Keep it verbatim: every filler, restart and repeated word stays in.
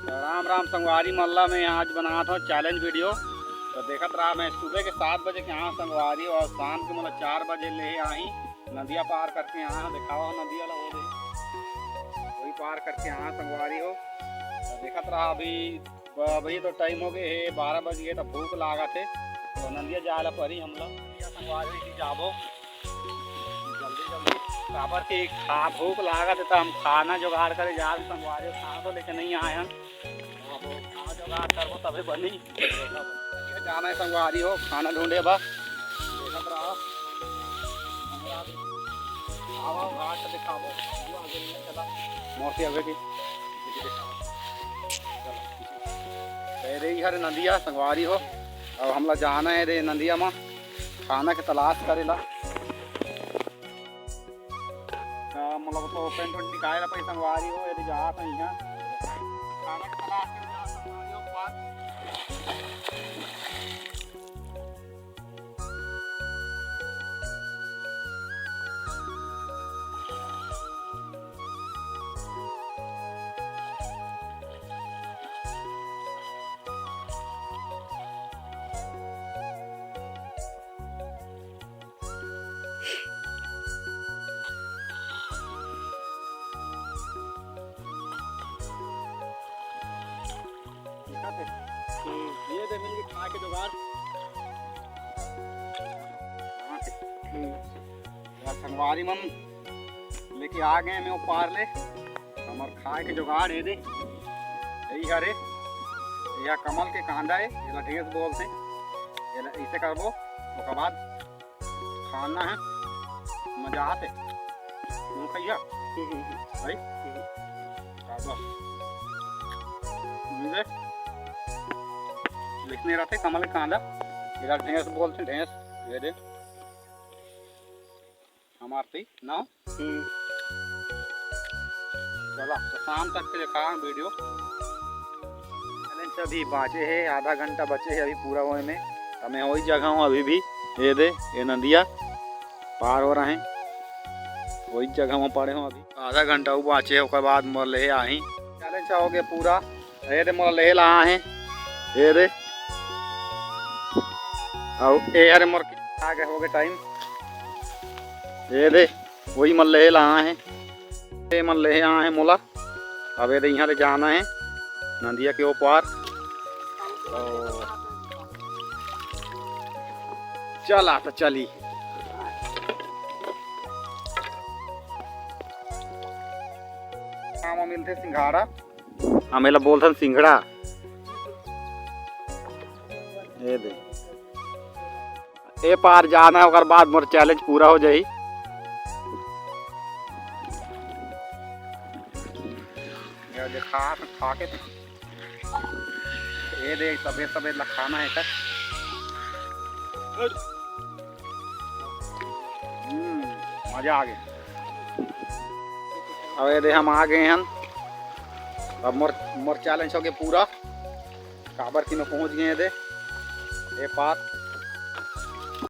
राम राम संगवारी मन ला, मैं आज बनात हूँ challenge video। तो देखत रहा, मैं सुबह के सात बजे के आया संगवारी, और शाम के मोला चार बजे ले आही, नदिया पार करके आया। दिखावा हो नदिया ला, वो दे, वही पार करके आया संगवारी हो। तो देखत रहा, अभी अभी तो टाइम हो गए है, बारह बज गए, तो भूख लागत है। तो नदिया जाए ला परी हमला। नदिया संगवारी की जाबो जल्दी जल्दी, काबर के खा भूख लागत है, तो हम खाना जुगाड़ करे जा रहे संगवारी। खाना तो लेके नहीं आए हैं, अब खाना जुगाड़ करबो तबे बनी। ये जाना है संगवारी हो, खाना ढूंढे बा। देखत रहा। आवा, घाट दिखाबो। चला। मोती अबे की। चला। तो ये रही हरे नदिया संगवारी हो। अब हमला जाना है रे नदिया मा खाना के तलाश करेला। त मोला तो पैंट वैंट निकाले ला पड़ी संगवारी हो, यदि जात हई इहाँ। खाना के तलाश करे जात संगवारी हो, पार। ये दे मिल के खाए के जुगाड़। हाँ। हम्म। यार संगवारी मन लेके आ गए मैं ऊपर ले। हमर खाए के जुगाड़ है दे। यही हरे। यह कमल के कांदा है, एला ढेंस बोलथे। एला ऐसे करबो, ओकर बाद खाना है, मजा आते। तू खइया? हम्म, हम्म, हम्म। भाई? हम्म। काबा? मुझे लिखने रहते कमल कांदा, इधर ढेंस बोलते, ढेंस, ये दे। हमार ती ना। हम्म। चला, तो शाम तक के देखा video। Challenge अभी बाँचे हे, आधा घंटा बचे हे अभी पूरा होए में। तो मैं वही जगह हूँ अभी भी, ये दे, ये नदिया पार हो रहे हैं, वही जगह में पड़े हूँ अभी। आधा घंटा वो बाँचे हे, ओकर बाद मोर ले आही। Challenge हो गया पूरा। ये दे मोर ले ला आहे, ये दे। अब ये हरे मोर आगे हो गए टाइम। ये दे, वही मन ले ला आहे। ये मन ले आए हैं मोला। अब ये दे यहाँ ले जाना है नदिया के ओ पार। तो चला तो चली। हाँ, मिलते सिंघाड़ा। हम एला बोलथन सिंघड़ा। ये दे। ए पार जाना है, ओकर बाद मोर challenge पूरा हो जाही। ये देखा, खा के ये देख, सफेद सफेद ला खाना है का? हम्म, मजा आ गया। अब ये दे, हम आ गए हैं। अब मोर, मोर challenge हो गया पूरा। काबर कि मैं पहुंच गए हैं दे, ये पार।